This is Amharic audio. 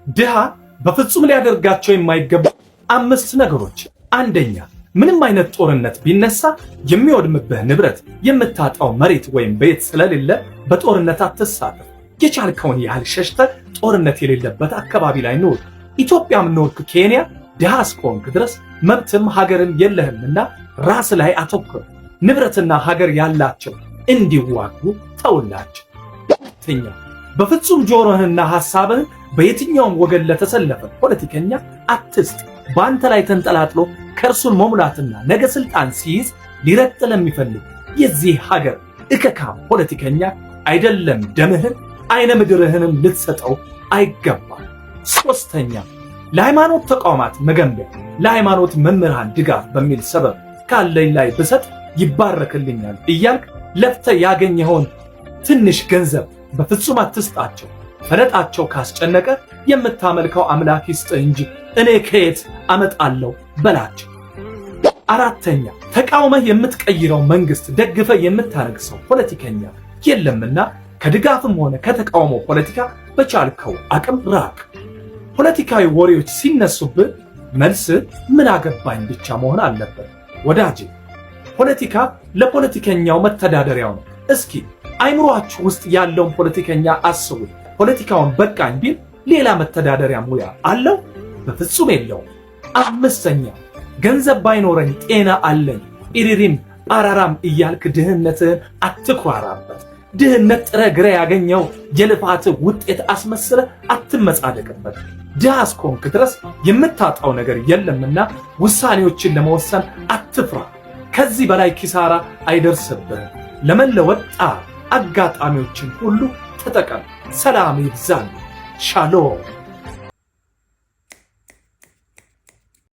ድሃ በፍጹም ሊያደርጋቸው የማይገቡ አምስት ነገሮች። አንደኛ፣ ምንም አይነት ጦርነት ቢነሳ የሚወድምብህ ንብረት፣ የምታጣው መሬት ወይም ቤት ስለሌለ በጦርነት አትሳተፍ። የቻልከውን ያህል ሸሽተህ ጦርነት የሌለበት አካባቢ ላይ ኑር። ኢትዮጵያም ኖርክ ኬንያ፣ ድሃ እስከሆንክ ድረስ መብትም ሀገርም የለህምና ራስ ላይ አተኩር። ንብረትና ሀገር ያላቸው እንዲዋጉ ተውላቸው። ሁለተኛ፣ በፍጹም ጆሮህንና ሐሳብህን በየትኛውም ወገን ለተሰለፈ ፖለቲከኛ አትስጥ። በአንተ ላይ ተንጠላጥሎ ከርሱን መሙላትና ነገ ስልጣን ሲይዝ ሊረግጥ ለሚፈልግ የዚህ ሀገር እከካም ፖለቲከኛ አይደለም ደምህን አይነ ምድርህንም ልትሰጠው አይገባም። ሶስተኛ፣ ለሃይማኖት ተቋማት መገንቢያ፣ ለሃይማኖት መምህራን ድጋፍ በሚል ሰበብ ካለኝ ላይ ብሰጥ ይባረክልኛል እያልክ ለፍተህ ያገኘኸውን ትንሽ ገንዘብ በፍጹም አትስጣቸው። ፈለጣቸው ካስጨነቀ የምታመልከው አምላክ ይስጥህ እንጂ እኔ ከየት አመጣለሁ በላቸው። አራተኛ፣ ተቃውመህ የምትቀይረው መንግስት፣ ደግፈህ የምታነግሰው ፖለቲከኛ የለምና ከድጋፍም ሆነ ከተቃውሞ ፖለቲካ በቻልከው አቅም ራቅ። ፖለቲካዊ ወሬዎች ሲነሱብህ መልስ ምን አገባኝ ብቻ መሆን አለበት። ወዳጄ፣ ፖለቲካ ለፖለቲከኛው መተዳደሪያው ነው። እስኪ አይምሯችሁ ውስጥ ያለውን ፖለቲከኛ አስቡት። ፖለቲካውን በቃኝ ቢል ሌላ መተዳደሪያ ሙያ አለው? በፍጹም የለውም። አምስተኛ፣ ገንዘብ ባይኖረኝ ጤና አለኝ ኢሪሪም ጳራራም እያልክ ድህነትህን አትኩራራበት። ድህነት ጥረህ ግረህ ያገኘኸው የልፋት ውጤት አስመስለህ አትመጻደቅበት። ድሃ እስከሆንክ ድረስ የምታጣው ነገር የለምና ውሳኔዎችን ለመወሰን አትፍራ። ከዚህ በላይ ኪሳራ አይደርስብህም። ለመለወጥ ጣር፣ አጋጣሚዎችን ሁሉ ተጠቀም። ሰላም ይብዛል። ሻሎም።